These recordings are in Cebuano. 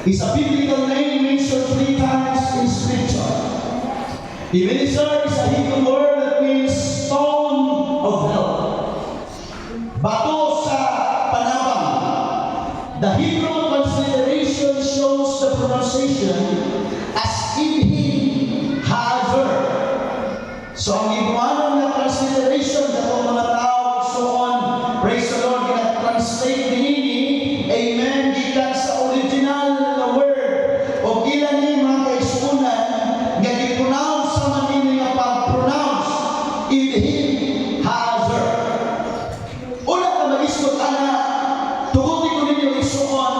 Is a biblical name mentioned three times in Scripture. Ebenezer is a Hebrew word that means stone of help. Bato sa panabang. The Hebrew transliteration shows the pronunciation as Ibn Hazer. So ang Hebrewanon na transliteration katong mga tao so on, praise the Lord, gina-translate niini, amen, gikan sa original na word o ilan ni mga kaigsuonan nga gi-pronounce sa man ini nga pag-pronounce Ibn Hazer. Una ka mag-isgot ana, tuguti ko ninyo, igsuon,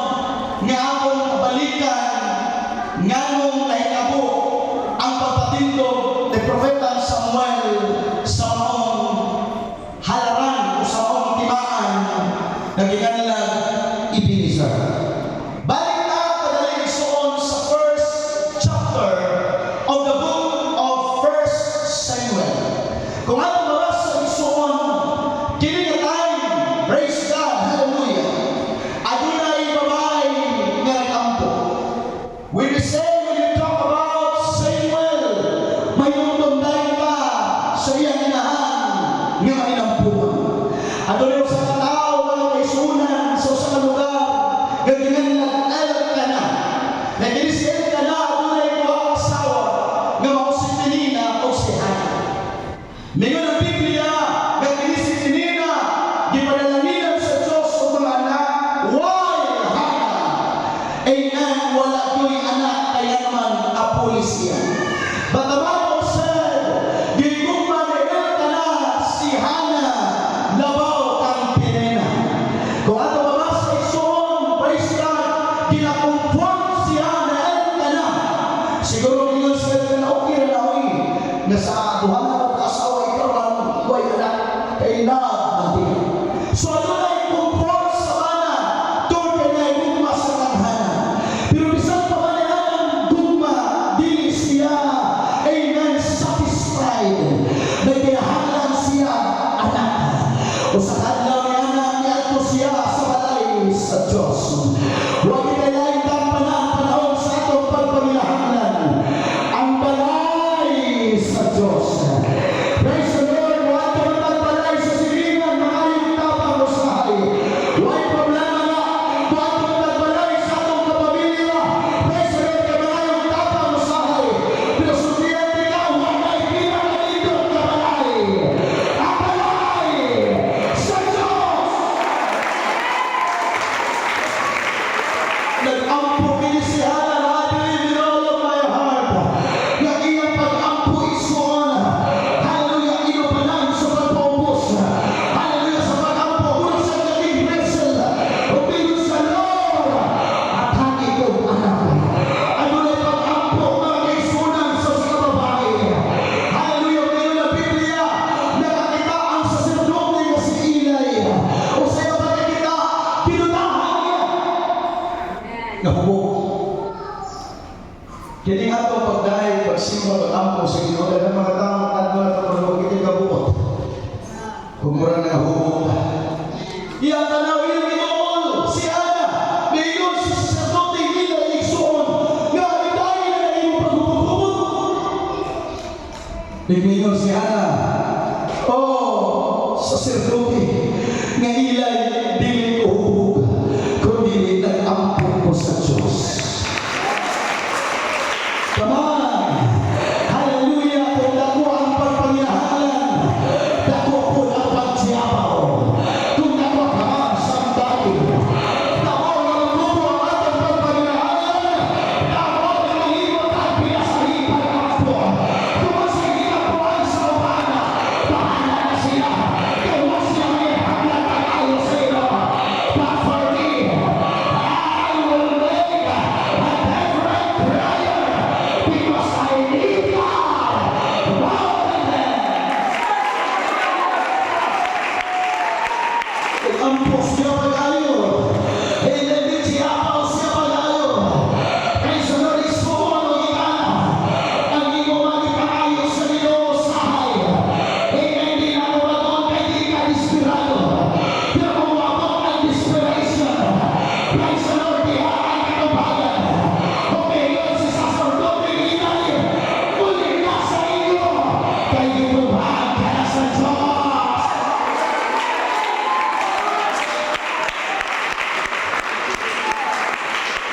nga akong balikan nganong nahitabo ang pagpatindog ni Propeta Samuel sa maong halaran o sa maong timaan na ginganlan Ebenezer. Balik na kadali, igsuon, sa first chapter of the book of First Samuel. Kung ano mabasa, igsuon, kini nga time, praise God, hallelujah, adunay babae nga nag-ampo. When we talk about Samuel, may dayon ka sa iyang inahan nga mainampuan. Adunay usa ka tawo, mga kaigsuonan, sa usa ka lugar nga ginganlan Elkanah. Na kini si Elkanah adunay duha ka asawa nga mao si Penina o si Hannah. Mingon ang Biblia nga kini si Penina gipanalanginan sa Diyos og mga anak, while Hannah, amen, wala gyuy anak, kaya naman apuli siya. But the Bible said, gigugma ni Elkanah si Hannah labaw kang Penina. Kung ato mabasa, igsoon, praise God, gina-comfort siya ni Elkanah. Siguro ingon si Elkanah, "Okay na oy, nga sa duha na ko kaasawa, ikaw lang way anak, kay love man di." So adunay comfort sa bana tungod kay nahigugma sa kang Hannah. Pero bisan pa man ang gugma, dili siya, amen, satisfied. Nagkinahanglan siya anak. O sa kadlaw ni anak, niadto siya sa balay sa Diyos. Wa kitay laing tampanan panahon sa atong pagpanginahanglan. Ang balay sa Diyos. Praise the Lord. Wa man balay sa silingan, maayong tabang usahay. Way problema na. Wa balay sa atong kapamilya. Praise the Lord. Kay maayong tabang usahay. Pero sultihan ka, wa may pinakanindot nga balay. Ang balay sa Diyos. Nag-ampo kini si Hannah na I believe in all of my heart nga iyang pag-ampo, igsoon, hallelujah, inupanan sa pagpaubos. Hallelujah, sa pag-ampo, mura sa naging wrestle. O ingon sa Lord, "Hatagi ko anak." Adunay pag-ampo, mga kaigsuonan, sa sa babae. Hallelujah, ingon ang Biblia, nakakita ang saserdote nga si Eli. O sa iyang pagkakita, kinunahan niya. Nahubog. Kini nga itong pagdahil, pagsimba, pag-ampo sa Ginoo, dahil ang mga tao, kadto na ito, pero kita kabuot. Kung mura na hubog. Iyang tanaw, iyang ginool, si Ana, niingon sa saserdote nila, igsoon, nga idayon na imong paghubog-hubog. Nagmingon si Ana, "Oh, saserdote nga Eli, dili ko hubog, kundi nag-ampo ko sa Diyos." Come on! Hallelujah! Kung dako ang pagpanginahanglan, dako po ang pagsiyabaw. Kung dako, come on, somebody. Dako nga maglubo ang atong pagpanginahanglan, dako nga mahimot ang pinasahi pag-ampo. Kung sa ginampuan sa uban, bahala na sila. Kaya wa sila.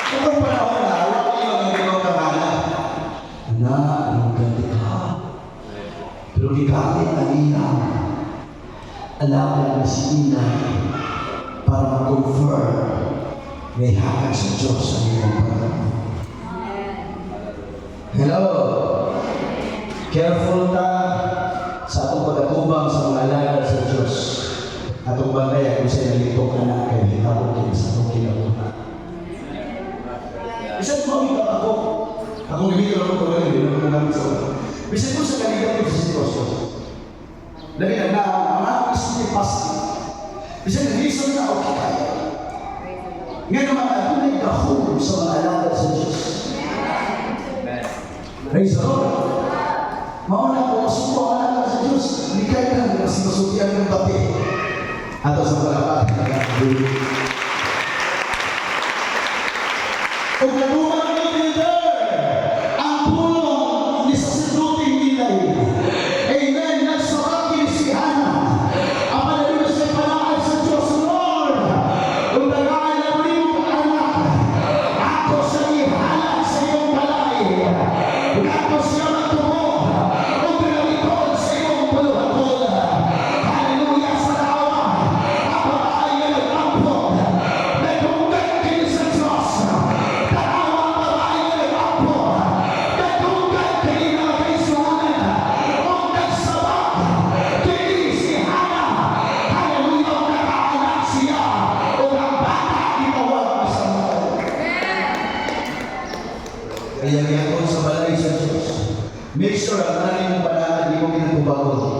Itong panahon na, wala kayo ang ginoo kamana. Na, anong ganda ka? Pero gigamit ang iyang alagad na si Eli para ma-confirm may hatag sa Diyos ang iyong pagkakas. Hello? Careful ta sa atong pag-atubang sa mga alagad sa Diyos. Atong bantayan kung sa nalitok ka na kay hitabo kini sa atong kinabuhi. Bisan mo ikaw ako, akong gamitin ako pag hindi na ko sa una. Bisan mo sa kaligat sa sitwasyon. Labi na na, ang akong isip positive. Bisan nag-reason na okay kaya. Nga naman, adunay gahom sa mga alagad sa Diyos. Praise the Lord. Mao na kung masuko ang alagad sa Diyos, likay ka na kasi masukian ng bati. Ato sa palapag, nagkakabuhi. Ug natuman ni leader ang pulong ni saserdote Eli. Amen. Nagsabak kini si Hannah. Apan aduna siya panaad sa Diyos, "Lord, kung tagaan na mo anak, ako sa ihalad sa iyong balay. Ug ako siya magtubo, ug gamiton sa iyong buluhaton." Hallelujah sa daawa. Ang babae nga nag-ampo, nadunggan kini sa Diyos. Tanawa ang babae nga nag-ampo, nadunggan kini nga kaisunan. Ug nagsabak kini si Hannah. Hallelujah, ug nakaanak siya. Ug ang bata gitawag na Samuel. Kaya gihapon sa balay sa Diyos. Make sure ang tanan mong panaad di mo ginatubagon.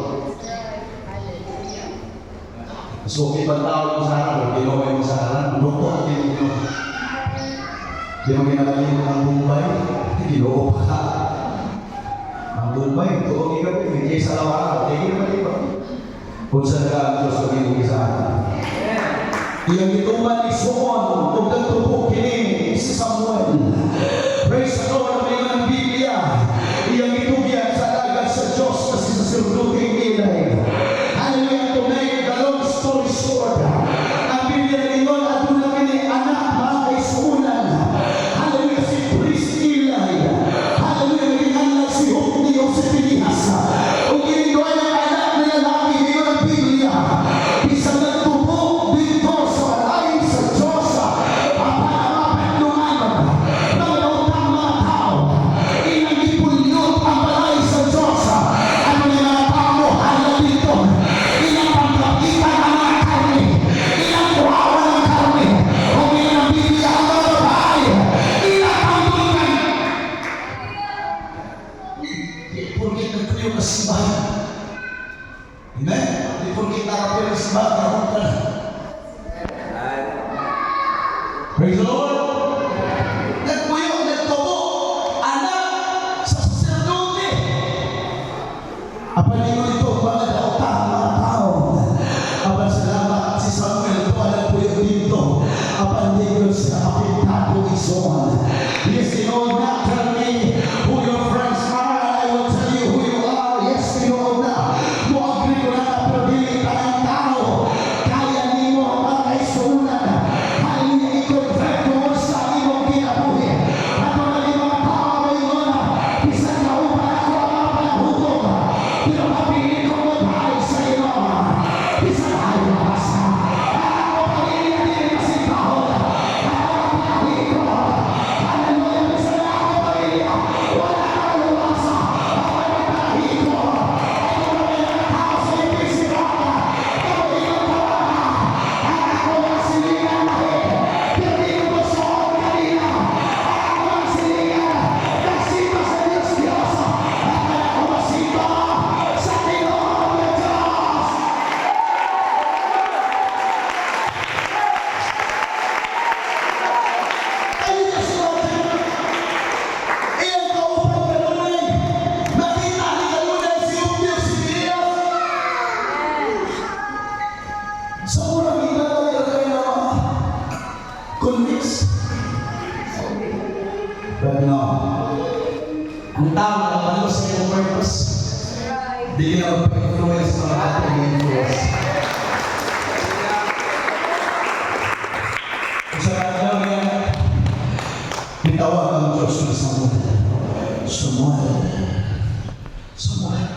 So, okay pang tao mo sa harap, Ginoo mo sa harap, lukot din Ginoo. Di mo ginakalimot ang Bombay, Ginoo pa ka. Ang Bombay, tuong ikaw, may sa araw-araw, di naman di ba? Kung saan ka ang Diyos maging sa atin. Iyang gituman ni Suon, ug nagtubo kini si Samuel. Praise the Lord, may ang Biblia. Iyang gitugyan sa alagad sa Diyos na si saserdote Eli. Hallelujah, to make the long story short. Ang Biblia ningon, aduna kini anak, mga kaisuunan. Hallelujah, si Priest Eli. Hallelujah, naging si Hofni o si Pinihas. Ug kining duha ng anak na lalaki, ningon ang Biblia, bisan nagtubo dito sa balay sa Diyos, apan ang mga padlungan, mga daotang mga tao, ilang gipulyot ang balay sa Diyos. Ano ni mga tao hala dito, ilang pangkapitan ang mga karne, ilang kuhawan ang karne, o ilang ang Biblia ang mga babae, ilang pangdulungan. Di porket nagtuyo ka sa simbahan. Amen? Di porket nakapira sa simbahan, karoon ka na. Praise the Lord. Nagpuyo, nagtubo, anak sa saserdote. Apan ningon ito, mga daotang mga tao. Apan salamat si Samuel po ang nagpuyo dito. Apan ningon sa apektado ison. Yes, tinuod na, tell me who your friends are and I will tell you who you are. Yes, tinuod na. Mo agree ko na, pero dili tanang tao. Kaya nimo mga kaisuunan. Hallelujah, i-convert mo sa imong kinabuhi. Ato na yung mga tao ngayon, bisan kauban ako ang mga palahubog, pero mapili ko mo dahil sa iyo. Bisan ayaw basta. Ako pamilya dili masimbahon. Ako ang panahi ko. Hallelujah, bisan ako pamilya, wala kang luwasa. Ako ay panahi ko. Ako may mga tao sa ibig Roma. Pero ingon ko ang ako ang silingan lahi. Pero di ko suot kanina. Ang ako ang silingan. Nagsimba sa Diyos Diyos. Ang ako masimba sa tinuod na Diyos. Ayun na sila. Iyang kauban kanunay. Nakita ni kanunay si Hofni si Pinehas. Sa murang ilalagay kayo na mga convince. But no. Ang tao na kabalo sa iyong purpose, di ka na magpa-influence sa mga ating influence. Sa kadlaw niya, Gitawag ang Diyos ni Samuel. Samuel. Samuel.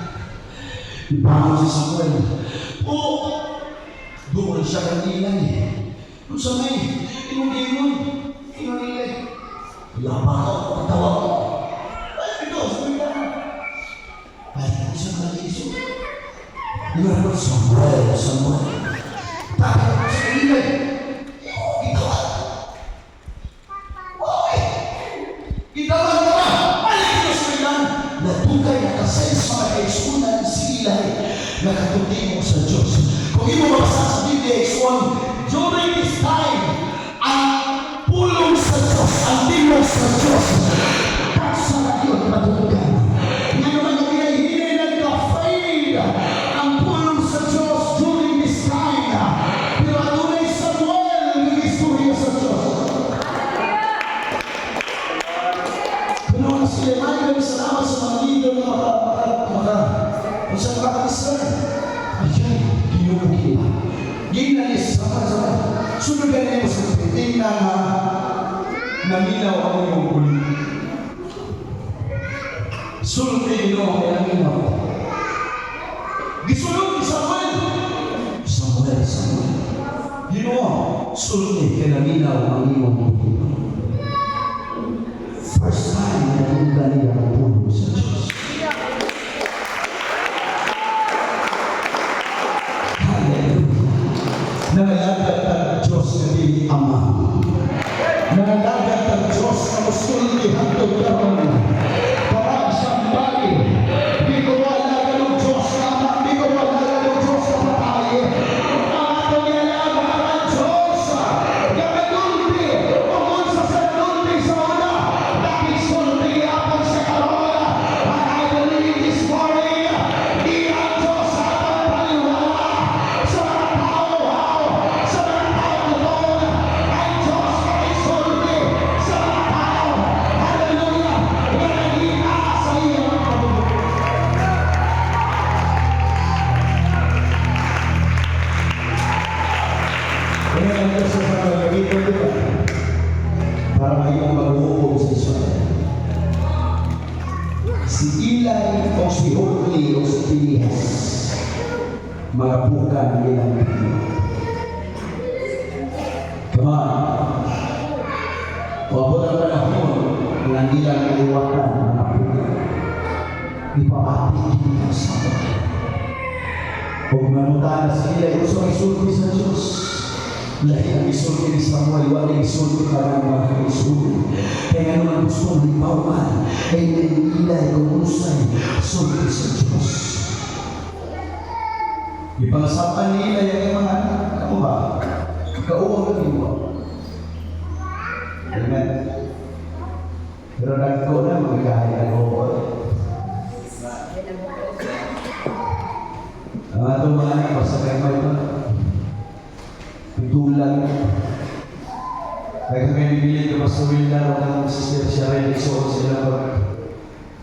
Ibangon si Samuel. Oh! Doon siya kang Eli. Unsa may imong ingon? Ingon Eli. Laba ka, pagtawag mo. Ay, ito, sabi ka. Ay, unsa ka nag-iso? Ingon, "Samuel, Samuel." Takot sa Eli. Gitawag. Oy! Gitawag ka ba? Ay, Diyos ko lang. Nadugay nakasense, mga kaigsuonan, si Eli. Nakatutimo sa Diyos. Kung imo mabasa sa Biblia, igsoon, during this time, ang pulong sa Diyos, ang tingog sa Diyos, sa yun matulugan. Nga naman yung hinahini nagka-fade ang pulong sa Diyos during this time. Pero adunay Samuel ng istorya sa Diyos. Pero na sila, may salamat sa mga leader na maka, maka, maka, kung saan makaka-discern. Ay, Ginoo ba? Ginalis, sama sa sunod ka niya sa tingnan nga naminaw ang iyong uli. Sulti Ginoo kay naminaw. Gisulod ni Samuel. Samuel, Samuel. Ginoo, sulti kay naminaw ang iyong uli. First time na nadunggan niya ang pulong sa Diyos. Hallelujah. Nangalagad ang Diyos nga dili Ama. Nangalagad ang Diyos nga musulti hangtod karon. Para sa bali, di ko wala ng Diyos nga Ama, di ko wala ng Diyos nga patay. Ang atong gialagad ang Diyos nga nagulpi ug unsa sa nagulpi sa una, nakisulti gyapon sa karon. And I believe this morning, di ang Diyos sa atong paliwala sa mga tao, sa mga tao doon, ay Diyos nakisulti sa mga tao. Hallelujah! Nga nagita sa iyang pagbubuhat. Kaya ang Diyos sa mga gamitin, di ba? Para mahimong maghukom sa Israel. Si Eli o si Hophni o si Pinehas, mga puka ng ilang pilo. Come on. Wabot ang panahon nga ang ilang kaliwatan, mga puka. Ipapati kita sa mga. Kung manutana si Eli, gusto ang isulti sa Diyos. Lahi ang isulti ni Samuel, wala isulti pa ng mga kaigsuonan. Kaya nga naman gusto ng ipauman, ay Eli kung unsay sulti sa Diyos. Ipangasapan ni Eli ang mga anak. Ako ba? Kauwang ka mo. Amen. Pero nagko na, magkahaya ang oo. Ang atong mga anak, basta kayo may pa. Pitulan. Kaya kami bibili ka Pastor Wilda o ng Sister Sharon, igsoon sila pag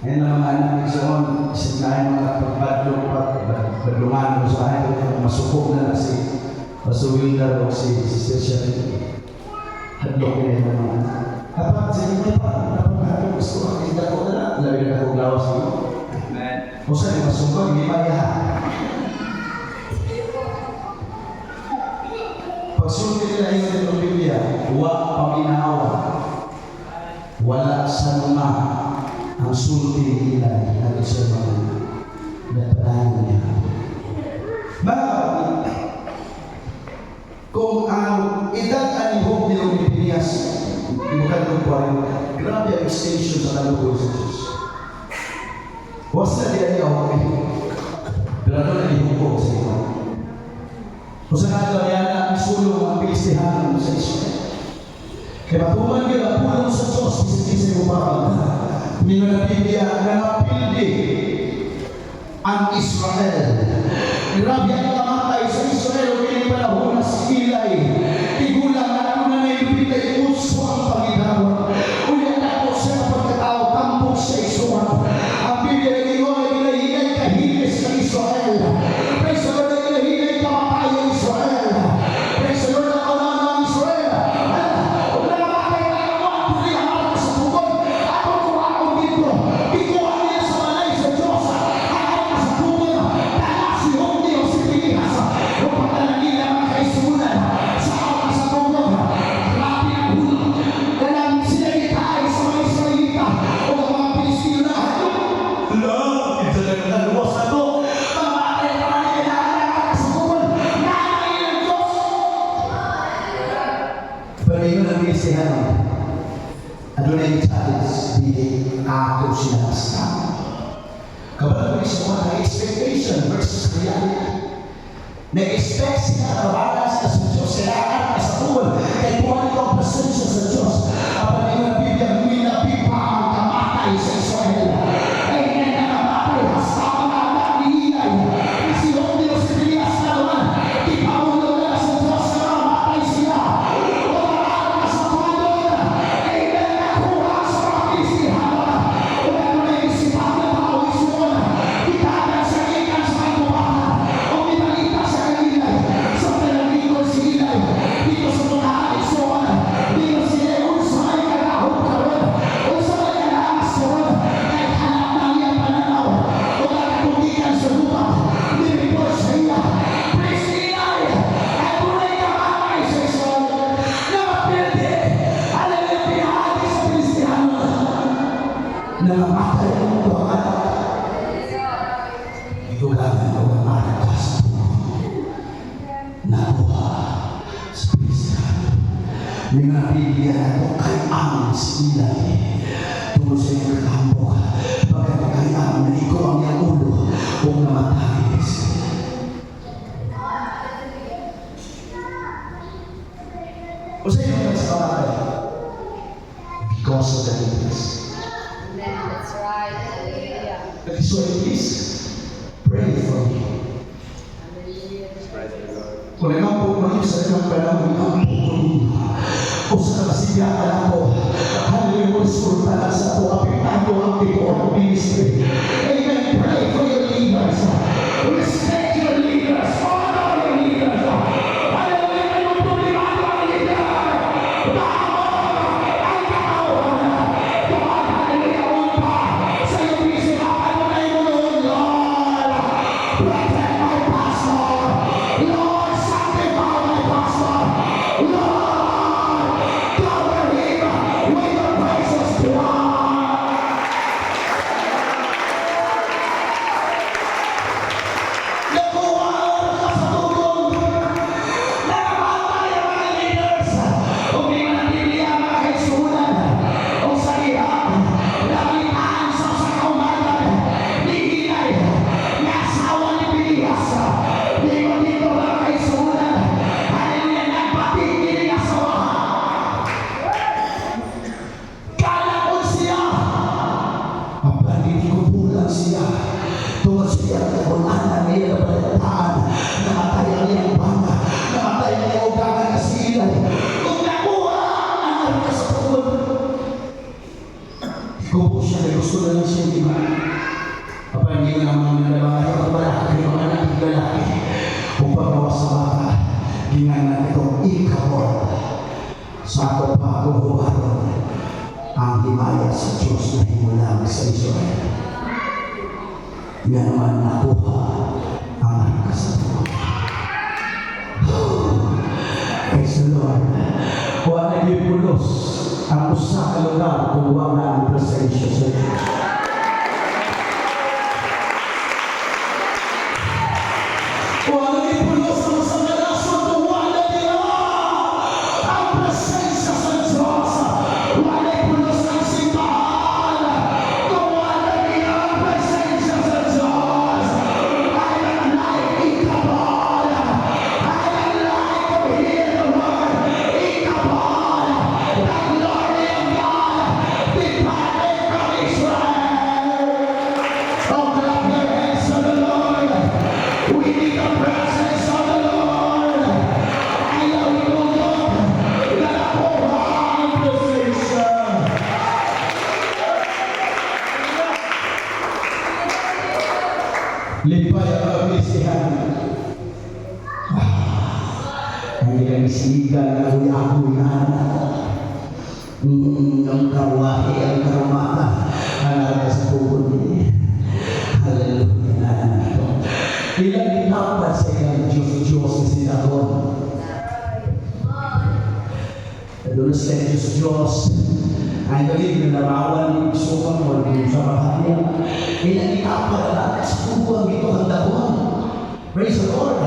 ngayon ang mga anak, igsoon, isip na ay mga pagbadlong, pagbadlungan mo sa akin, masuko na na si Pastor Wilda o si Sister Sharon. Hadlok nila yung mga anak. Dapat sa inyo pa, dapat natin gusto ang hindi ko na lang. Labi na akong lawas niyo. Amen. O sa di masungkol, hindi pa niya. Pagsulti nila ingon ng Biblia, wa paminawa. Wala sa nunga ang sulti ni Eli ngadto sa mga anak. Nagpadayon niya. Mga kapatid, kung ang edad ani Hophni o ni Pinehas, ibukan ko 40, grabe ang extension sa kalugoy sa Diyos. Was na diyan niya okay. Pero ano na gihukom sa imo? Kung sa nga niya na ang sulong ang Pilistihano sa Israel. Kaya matuman yun ang pulong sa Diyos, bisin-bisin mo pa. Mingon ang Biblia, nangapildi ang Israel. Grabe ang kamatay sa Israel o kini panahon na si Eli. Tigulang na ano na nailupit ay utso ang pangitawag. Unya dako siya pagkatao, tambok siya isuwan. Ang Biblia nag-ingon ay ginahinay kahilis ng Israel. Praise the Lord, ginahinay kamatay ang Israel. Praise the Lord, ang kaunahan ng Israel. Ala, ug namatay na ang mga Adunay challenge, dili ato sila basta. Kabalo ko sa mga expectation versus reality. Nag-expect sila na balance na sa Diyos, sila ka sa tuol, kay kuha nito ang presensya sa Diyos. Apan yung ang Biblia, minabi pa ang kamatay sa Israel. Amen, nakamatay sa mga anak ni Eli. Si Hophni o si Phinehas na naman, di paulo na sa Diyos na mamatay sila. Wala ka sa tuol. Amen, nakuha sa mga Pilistihano. Wala mo na isipan na tao isuon. Itagan sa ikan sa kagubatan. O mibalita sa kanila. Sa pinaglikod si Eli. Dito sa mga isuon. Dito sila, unsa may kagahom karon? Unsa may kalaas karon? Kay hanap na iyang pananaw. O katugikan sa gubat. Nireport sa iya. Praise Eli. Ay tunay kamatay sa Israel. Na mapildi. Hallelujah, pinahagi sa Pilistihano. Nangamatay ang iyong anak. Igulangan o ang arka sa nakuha sa Pilistihano. May mga Biblia na ito kay ang si Eli. Tungkol sa iyong kakambok. Pagkat kay ang naigo ang iyang ulo kung namatay siya. O sa iyong sa kamatay? Because of the leaders. Amen. That's right. Hallelujah. So please, pray for me. Hallelujah. Kung nagampo mo sa ilang panahon, ampo ko ninyo. O sa kasiyahan ako, hallelujah, resulta na sa ito, apektado ang tibuok ministry. Amen. Pray for your leaders. Respect your leaders. Honor your leaders. Hallelujah, kayong problemado ang leader. Tama ang katauhan. God, hallelujah, unpa sa iyong ministry. Ano na yung Lord? Protect my pastor. Lord, sanctify my pastor. Lord, cover him with your precious blood. Nakuha ka sa tugon. Nakamatay ang mga leaders. Ug di man ang Biblia mga kaigsuonan. O sa ihap, nabalitaan sa sa kaumagan ni Eli, nga asawa ni Phinehas. Di dito mga kaigsuonan. Hallelujah, nagbating kini asawa. Kalakon siya. Apan hindi ko bulang siya. Tungod sa iyang kagunanan niya nabalitaan. Namatay ang iyang bana. Namatay ang iyang ugangan na si Eli. Kung nakuha ang arka sa tukod. Kupo siya, may gusto na lang siya, di ba? Apan hindi ko naman nalabahay ang balaki, mga anak ng lalaki. Upang gawas sa bata, ginganan itong Ichabod. Sa ako pa akong hubaron ang himaya sa Diyos na himulang sa Israel. Nga naman nakuha ang arka sa tukod. Praise the Lord. Wa na pulos ang usa ka lugar kung wa na ang presensya sa Diyos. Wa na pulos ang usa ka nasod kung wa na diha ang presensya sa Diyos. Wa na pulos ang simbahan kung wa na diha ang presensya sa Diyos. I don't like Ichabod. I don't like to hear the word Ichabod. The glory of God departed from Israel. Oh, clap your hands to the Lord. We need the presence of the Lord. Ayaw ilugod na nakuha ang presensya. Lipay ang mga Pilistihan. Ang ilang isigan na uy-agoy na ang karwahe, ang karumata, ang arka sa tukod ni. Hallelujah. Ilang gitapad sa ilang Diyos-Diyos na si Dagon. Doon sa Diyos-Diyos, I believe na larawan ni Isukan mo, sa bahaya. Ilang gitapad ang arka sa tukod ang ito ang Dagon. Praise the Lord.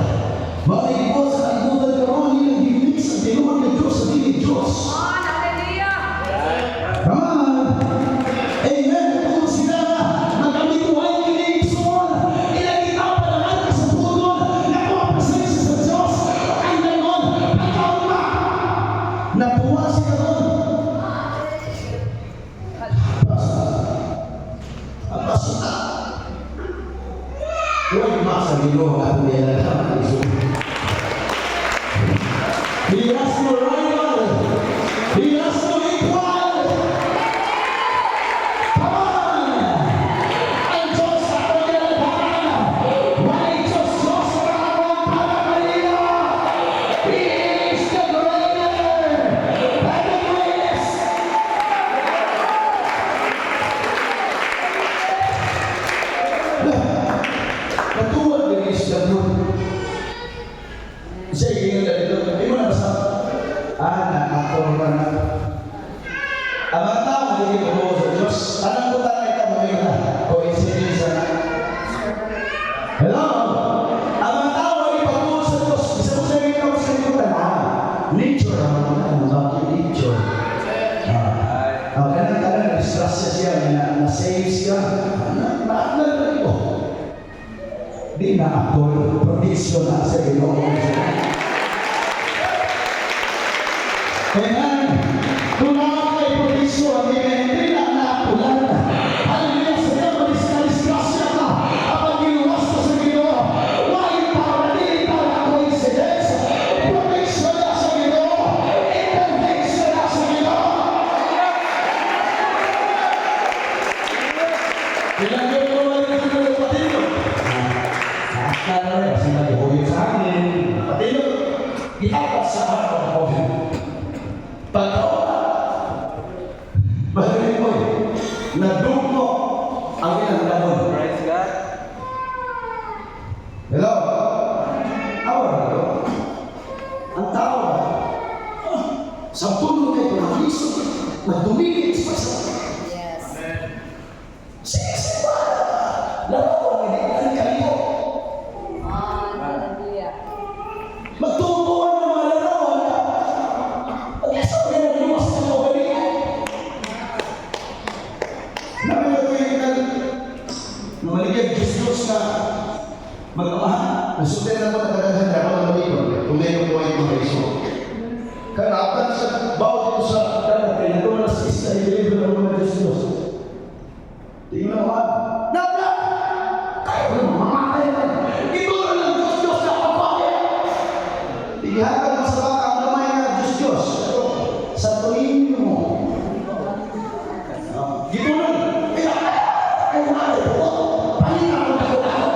Mga ibot sa kalibutan karon, ilang gimix ang tinuod ng Diyos sa dili Diyos. On, hallelujah. Come Huwag ma sa Ginoo ang atong nilalakaman. He has no rival. He has no equal. Come on! Ang Diyos sa atong nilalakaman. Why Diyos Diyos sa atong pagkakalino? He is the greater and the greatest. Katuwad din is the blue. Siya ingon na dito. Di mo na basta. Ah, na ako na na. Ang mga tao hindi mo sa Diyos. Anong buta na ito mo na? Coincidence na. Hello? Ang mga tao hindi pagtuo sa Diyos. Isa mo sa inyo sa inyo tanan. Nature ang mga tao. Bakit nature? Ah, ah, kanang tanan na disgrasya siya, na, na save siya. Na, na, na, na, na, di na ako protection na sa Ginoo. Amen. Kung naa kay protection, amen. Di na naapulan. Hallelujah. Sa iyo, madisgrasya ka. Ang paggiluwas ka sa Ginoo. Why para dili para coincidence? Protection na sa Ginoo. Intervention na sa Ginoo. Ilang yun ko wala na patino. Nakakala na kasi naghuhuyot sa akin. Patino. Gitapat sa araw ko. Pagkauna, Bahari mo, nadugmo ang ilang damon. Praise God. Hello? Awa na to? Ang tao ba? Ah, sa tulong kay Paradiso, nagdumilit pa sa Yes. Sige, sige ba? Laro ang hindi ang kaliyo. On. Hallelujah. Magtutuan ng mga larawan. Pag-isa ko na nagluwas ng mga galingan. Namin na ito yung namaligyan, Diyos Diyos na mag-amahan. Nasundan na mo na kadaghan na ako ng malikot. Kung ngayon ko ay mga iso. Kanapan sa bawo dito sa dagat, kaya nagawa na sa isla, i-deliver ng mga Diyos Diyos. Tingnan mo, Nabla! Kayo, mamatay na. Ito na lang Diyos Diyos na pagpapit. Igihatag mo sa baka ang gamay nga Diyos Diyos. Sa tuwing mo. Gitunan. Ay, ay, ay, palita mo na ako.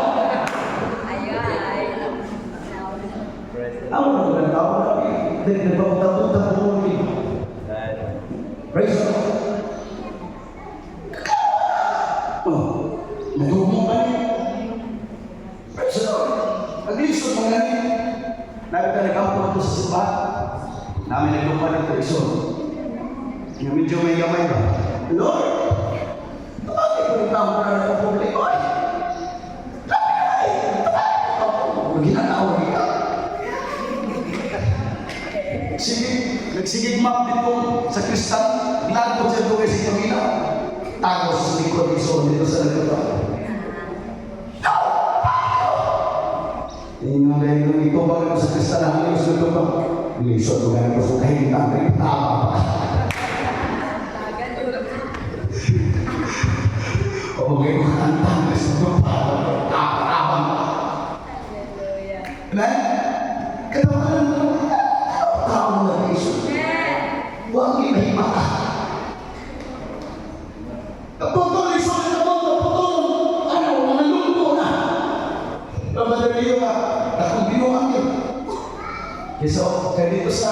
Ayan. Praise the Ako na ng tao. Nagpapunta-punta po. Lord. Praise the Lord. Oh, nadugmong ka niya. Praise the Lord. Naglisod mo gani. Nakita nagkampo ito sa simbahan. Namin naglupa dito iso. Yung medyo may gamay ba? Lord, bakit ko nagkampo na ng publiko? Ay, grabe naman eh. Ginatawag ikaw. Sige, nagsigig map dito sa kristal. Glad ko siya doon sa Camila. Tagos sa likod iso dito sa likod. Tingnan dahil nung ito ba sa kristal ang Diyos ito ba? Lisod ko ganito sa kahintang tama pa. Oo, ngayon kantang sa lupa. Tama pa. Hallelujah. Amen? Katawanan mo, tao na Iso. Huwag ginahima ka. Kaputol, iso na kaputol, kaputol. Ano, mga lungko na. Pamadaliyo ka, akong binuang yun. Kesa, kaya dito sa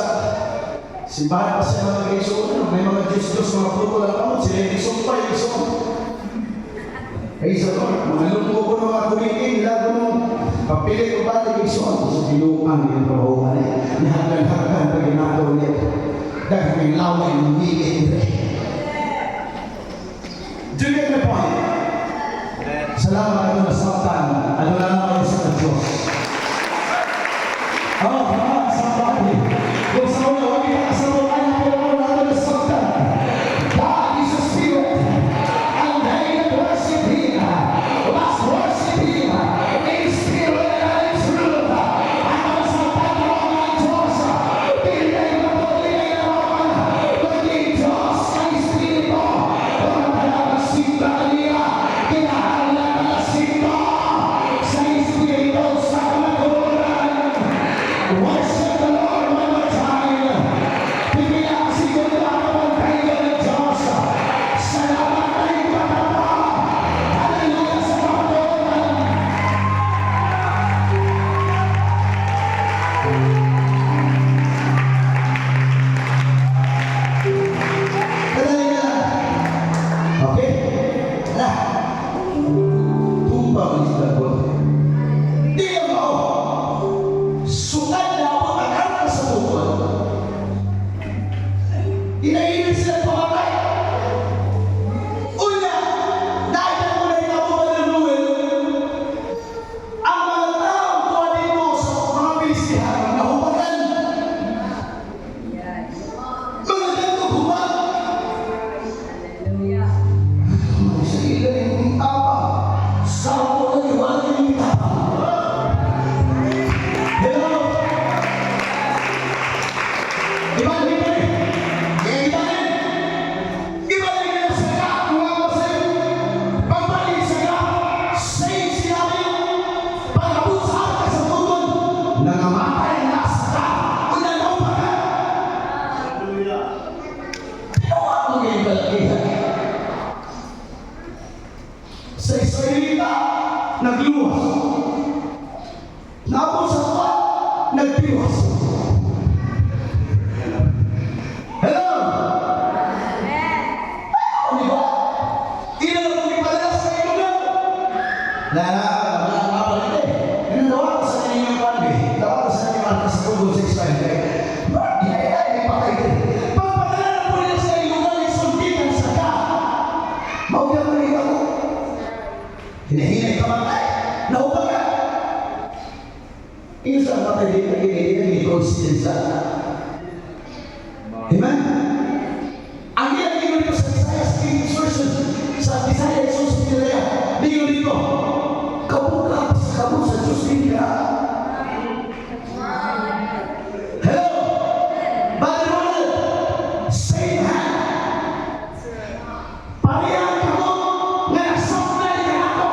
simbahan pa sa mga iso, ano, may mga Diyos-Diyos, mga putol ang kamot, sila yung isumpay, iso. Praise the Lord. Mga lungko ko ng mga kumiting, lago nung papilit ko ba, iso, ang sa binuang yung trabaho niya. Nahagdan-hagdan pa ginato niya. Dahil may laway ng wilit. Do you get my point? Amen. Salamat ano na saktan. Ano na naman sa Diyos. Oh, come on, somebody. Kung sa una, huwag kita kasabukan na pero ano na nasaktan. God is a spirit. And they that worship Him must worship Him in spirit and in truth. Ang nasaktan mo ang Diyos. Dili na ito, dili na naman, kundi Diyos. Iya. Sa Israelita, nagluwas. Naabot sa kuwan, nagpiwas. Hello? Ano, di ba? Ila na kong ipadala sa iyong lugar. Na, nakapalit eh. Yung dawa ko sa inyong kuwan, eh. Dawa ko sa inyong anak sa tugod sa Israel. Eh. Ay, ay, ay, patay din. Pagpadala na po nila sa iyong lugar, isunditan sa ka. Maugyang mo rin ako. Hinahinay ka matay. Naubag ka. Iyo sa matay din, naging coincidence. Amen? Ang iyang ingon dito sa Isaiah 6 version, sa Isaiah Jesus Isaiah, ningon dito, kabuka sa kamot sa Diyos din ka. Hello? Brother Ronald, same hand. Parehang kamot nga nagsupply ka ako.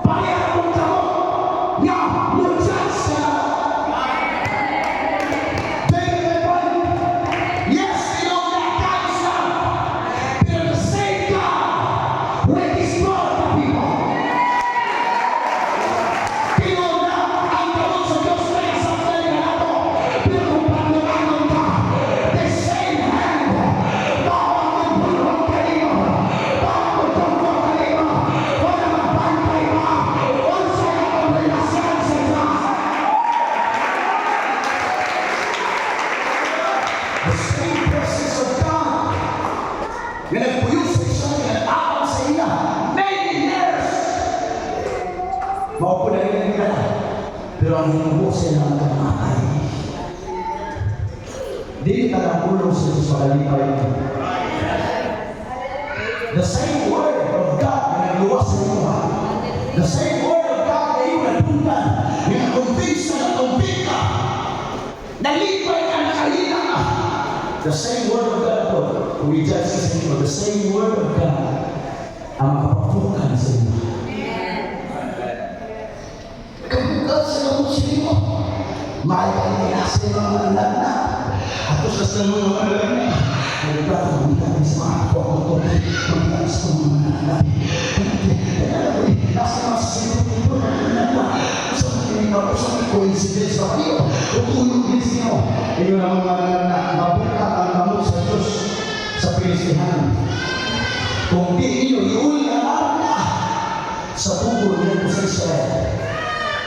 Parehang kamot nga mo-judge ka. Take my point. Yes, we know that God is love. Pero the same God will destroy the people. Tinuod na ang kamot sa Diyos na nagsupply ka nato. Pero kung paglumanon ka, the same hand, bawang magbulwag kanimo, bawang magtungkol kanimo, wala magbantay pa, unsay akong relasyon sa Diyos. The same presence of God nga nagpuyo sa Israel, nga nag-aang sa iya, many years. Mao po na rin nila. Pero ang hinubo sila ang kamatay. Dili ka lang pulong sa Diyos makalipay. The same word of God na nagluwas sa inyo. The same word of God na iyong nadunggan, nga na-convince na na-convict ka, nalipay ka, nakahina ka. The same word of God po, kung i-judge ka sa inyo, the same word of God ang makapapukan sa inyo. Kabukat sa kamot sa inyo. Mahal ka nila sa mga anak na. Ato sa sa mga anak na. Nagplano, magbilang sa mga ako ako to. Magbilang sa mga anak na. Nasa mga sa ito na anak na. Sa mga sa coincidence ba kayo? O tulong din niyo. Inyo na mga anak na mabuka ang kamot sa Diyos sa Pilistihan. Kung di ninyo iuli ang arka sa tugol nito sa Israel,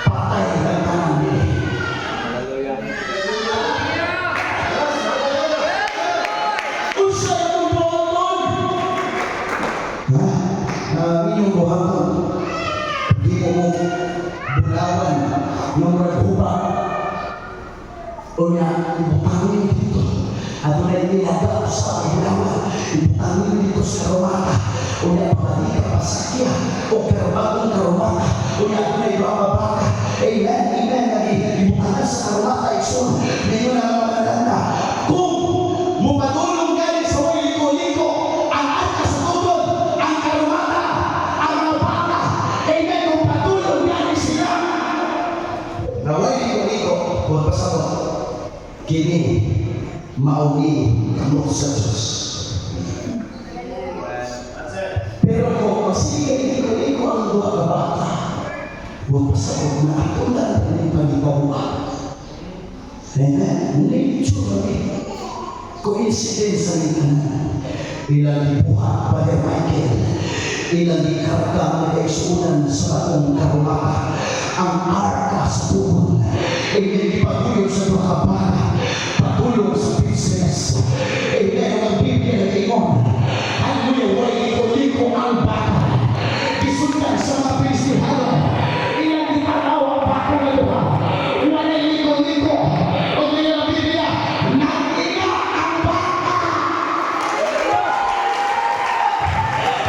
patay ang tanan nila. Hallelujah. Unsa imong buhaton? Ha? Ang inyong buhaton, di mo mo bulawan ng murag huba. Unya, ibutangin dito. Adunay nilagaw sa bulawan. Ibutangin dito sa karumata. Unya, pagkati ka pasakya o bagong karumata. Unya, adunay duha ka baka. Amen, amen. Lagi, ibutangan sa karumata. Igsoon, ninyo na mga nalanda. Kung mupadulong gani sa way liko-liko, ang arka sa tugod, ang karumata, ang mga baka, amen, kung padulong gani sila, na way liko-liko, huwag pasabot, kini mauni kamot sa Diyos. Pero kung masige liko-liko ang duha ka baka, huwag pasabot na ato lang ang pagikawa. Amen. Naturally. Coincidence ang tanan. Ilang gibuhat, Brother Michael. Ilang gikarga ang kaigsuonan sa bagong karumata. Ang arka sa tugod. Ilang gipatulong sa duha ka baka. Patulong sa business. Amen. Ang Biblia nag-ingon. Hallelujah. Walay liko-liko ang baka. Gisundan sa mga Pilistihano. Ilang gitanaw ang bako nga duha. Walay liko-liko. O ngayon ang Biblia, nag-ina ang baka.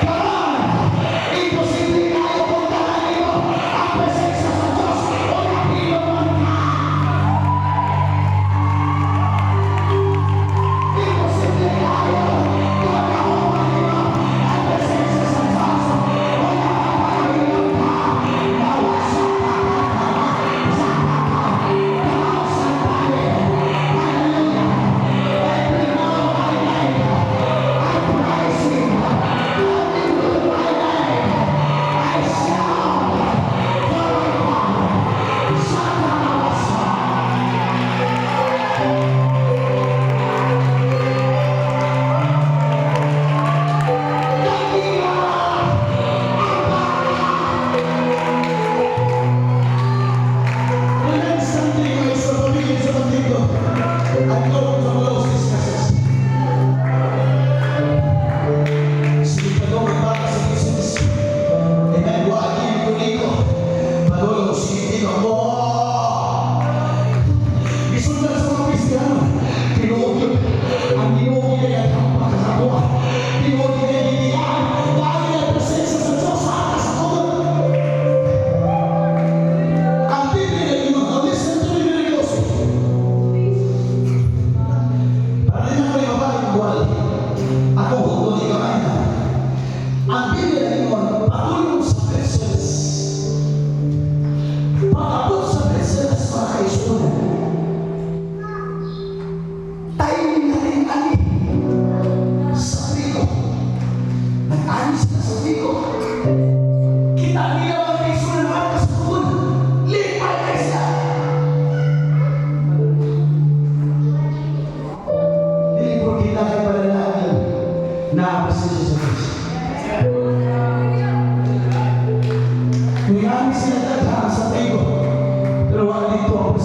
Come on! Imposible kayo kung tanan nimo ang presensya sa Diyos o napilo man ka. Imposible.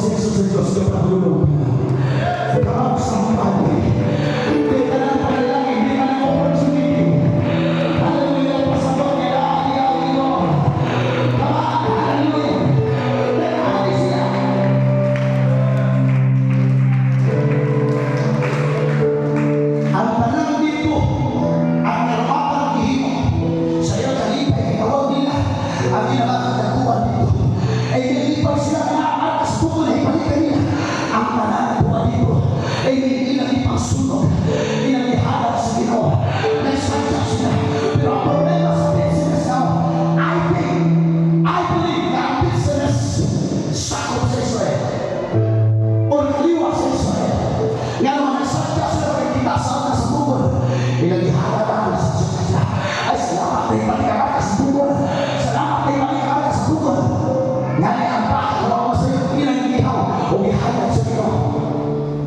proseso sa Diyos sa pagulong. Come on, somebody. Di ka lang panalangin, di ka lang opportunity. Hallelujah, pasabot nila ang iyong Ginoo. Come on, hallelujah. Nag-aali sila. Ang tanan dito, ang narapatan ng gihimo, sa iyong kalipay, itawag nila, ang ilang kataguan dito. Ay nilipay sila nga ang kasbuko na ibalikan nila. Ang tanan na buwan dito, ay ilang ipangsunog, ilang ihalal sa Ginoo. Nagsadya sila. Pero ang problema sa business now, I think, I believe na ang business sakop sa Israel o kaliwa sa Israel. Nga naman, nagsadya sila kita sa bukod. Ilang ihalal sa sila. Ay, salamat na ibalik ang sa bukod. Salamat na ibalik ang sa bukod. Nga na ang bakit mo sa iyo, ilang ihaw o ihalal sa Ginoo.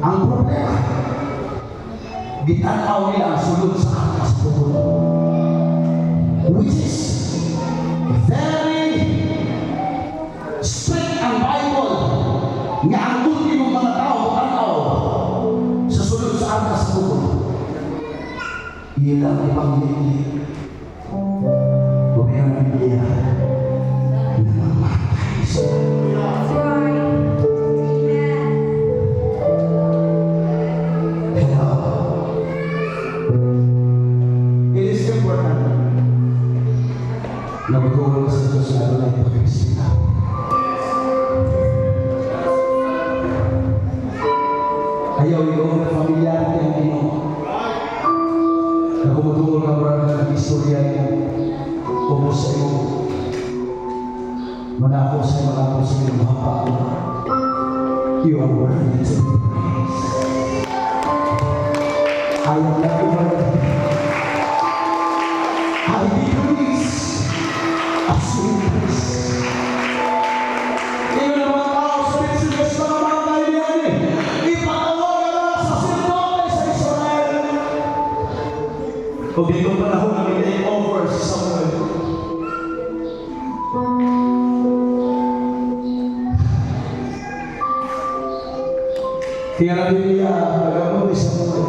Ang problema, gitanaw nila ang sulod sa arka sa bukod. Which is very strict ang Bible nga ang ultimo mga tao tanaw sa sulod sa arka sa bukod. Ilang ipanglili. Kung ang Biblia, namamatay sila. That's right. Amen. Hello. It is important na magulong sa Diyos na doon ay pagkagisita. Ayaw i-over familiarity ang Ginoo. Na kumutungol ka mura ka ng istorya mo, ubos sa imo, manako sa mga ako sa iyong hapa. You are worthy to be praised. I am not worthy. I decrease as you increase. Ingon ang mga tao sa business, mga mga niyan, ipatawag ang mga saserdote sa Israel. O dito panahon na may take over si Samuel. Kaya ang Biblia, nagamo ni Samuel.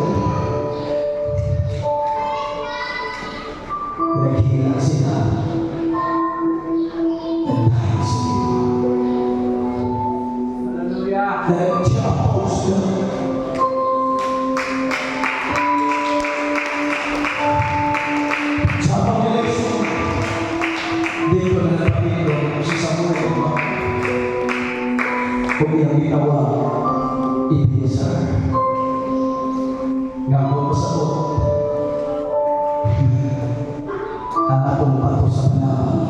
Naghila sila. Nagdahil sila. Hallelujah. Nagchapaw sila. Sa pag-election, dito na napapilo si Samuel. Kung iyang gitawag, Ebenezer. Nga mo pasabot, ang atong bato sa panabang.